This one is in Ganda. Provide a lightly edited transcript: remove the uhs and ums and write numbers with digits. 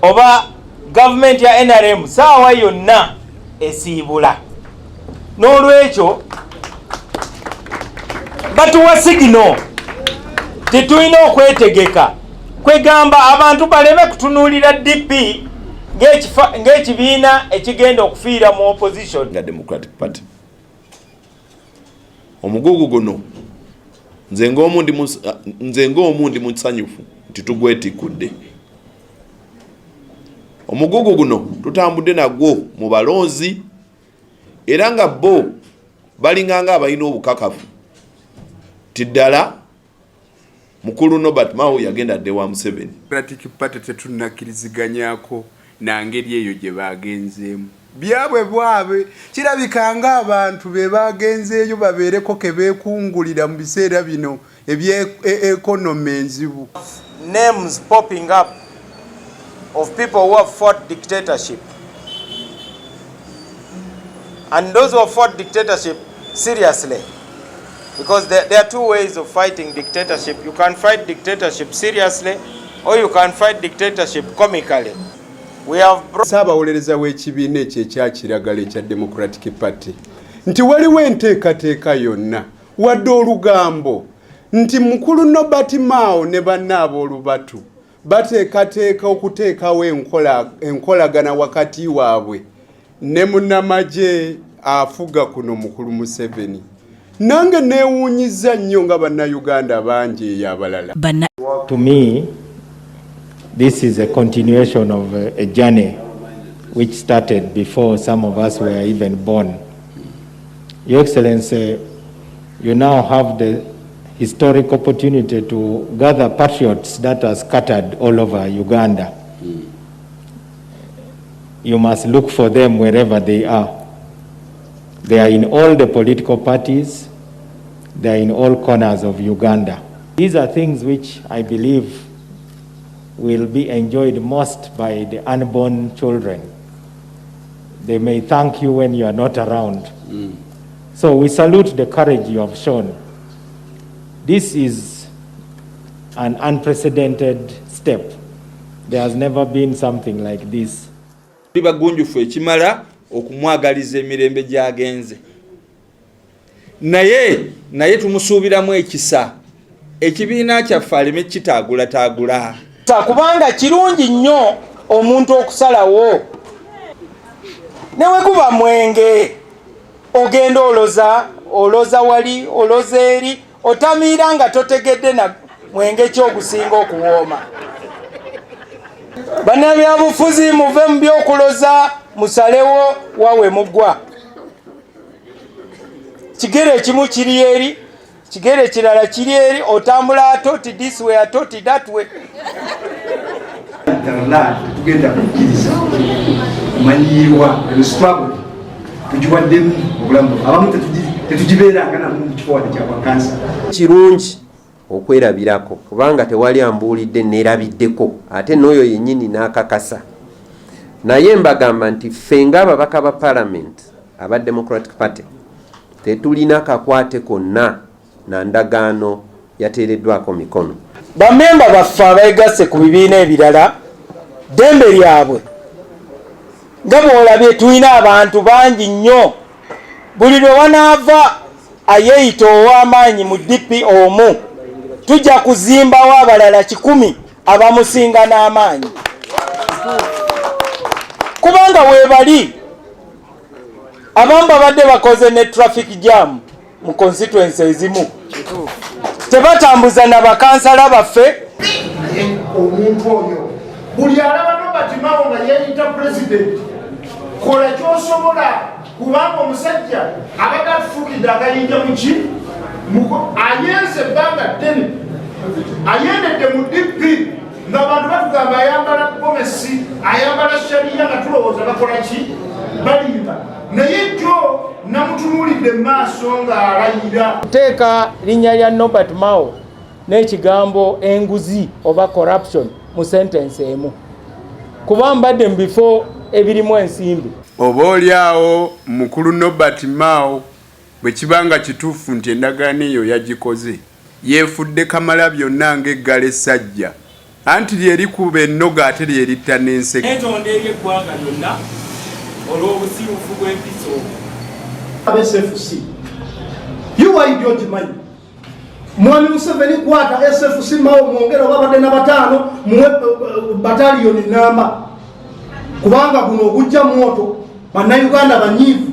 Oba gavumenti ya NRM saawa yonna esiibula. N'olwekyo batuwa signal, tetulina okwetegeka kwegamba abantu baleme kutunuulira DP ng'ekibiina ekigenda okufiira mu opposition. Nga Democratic Party, omugugu guno nze ng'omu ndi musanyufu nti tugwetikkudde. Omugugu guno tutambudde nagwo mu balonzi, era nga bo balinganga abalina obukakafu ti ddala mukulu Norbert Mao yagenda dde wa Museveni. Democratic Party tetunnakkiriziganyako na ngeri eyo gye bagenzeemu. Byabwe bwabwe, kirabika ng'abantu be bagenzeeyo babeereko ke beekungulira mu biseera bino eby'economy enzibu. Names popping up of people who have fought dictatorship. And those who have fought dictatorship seriously. Because there are two ways of fighting dictatorship. You can fight dictatorship seriously, or you can fight dictatorship comically. We have brought Ssaabawolereza w'ekibiina ekyo ekya kiragala ekya Democratic Party nti waliwo enteekateeka yonna wadde olugambo nti mukulu Norbert Mao ne banne ab'olubatu bateekateeka okuteekawo enkolagana wakati waabwe ne munnamagye afuga kuno, mukulu Museveni. Nange neewuunyiza nnyo nga Bannayuganda bangi eyo abalala. Bana. To me, this is a continuation of a journey which started before some of us were even born. Your Excellency, you now have the historic opportunity to gather patriots that are scattered all over Uganda. You must look for them wherever they are. They are in all the political parties, they are in all corners of Uganda. These are things which I believe will be enjoyed most by the unborn children. They may thank you when you are not around. So we salute the courage you have shown. This is an unprecedented step. There has never been something like this. Tuli bagunjufu ekimala okumwagaliza emirembe gy'agenze, naye tumusuubiramu ekisa, ekibiina kyaffe aleme kitaagulataagula. Kubanga kirungi nnyo omuntu okusalawo, ne we guba mwenge, ogenda oloza oloza wali, oloza eri, otamiira nga totegedde na mwenge kyogusinga okuwooma. Bannabyabufuzi, muve mu byokuloza, musalewo wawe mugwa. Kigere ekimu kiri eri, kigere ekirala kiri eri, otambula atoti this way, atoti that way. Ddala tetugenda kukkiriza kumanyirwa. Eno struggle tugiwaddemu obulamu, abamu tetugibeeranga namu mu kifo wadde kya bwakansala. Kirungi okwerabirako kubanga tewali ambuulidde, neerabiddeko, ate n'oyo yennyini n'akakasa. Naye mbagamba nti ffe ng'ababaka ba Parliament aba Democratic Party tetulina kakwate konna na ndagaano yateereddwako mikono. Bamemba baffe abeegasse ku bibiina ebirala, ddembe lyabwe. Nga bw'olabye, tulina abantu bangi nnyo. Buli lwe wanaava ayeeyita ow'amaanyi mu DP omu, tujja kuzimbawo abalala 100 abamusinga n'amaanyi, kubanga weebali abamu babadde bakoze ne traffic jam mu constituency ezimu, tebatambuza na bakansala baffe. Naye omuntu oyo buli alaba Norbert Mao nga yeeyita pulezidenti, kola kyosobola, kubanga omusajja abadde atufuukidde akayinja muki, ayenze ebbanga ddene, ayendedde mu DP ng'abantu batugamba ayambala gomesi, ayambala shariya, nga tulowooza bakola ki, balimba. Naye jjo namutunuulidde mu maaso ng'alayira. Teeka linnya lya Norbert Mao n'ekigambo enguzi oba corruption mu sentence emu, kuba mbadde mu bifo ebirimu ensimbi. Oba oli awo mukulu Norbert Mao bwe kiba nga kituufu nti endagaano eyo yagikoze, yeefudde kamala byonna ng'eggala essajja. Anti lyerikuba ennoga ate lyeritta n'enseke. Netonda eri eggwanga lyonna olw'obusirufu bw'empisa obwo. Aba SFC UID ogimanyi Mwami Museveni, kwata SFC Mao mwongere oba badde na bataano muwe bataliyoni namba, kubanga guno ogujja mwoto. Bannayuganda banyiivu.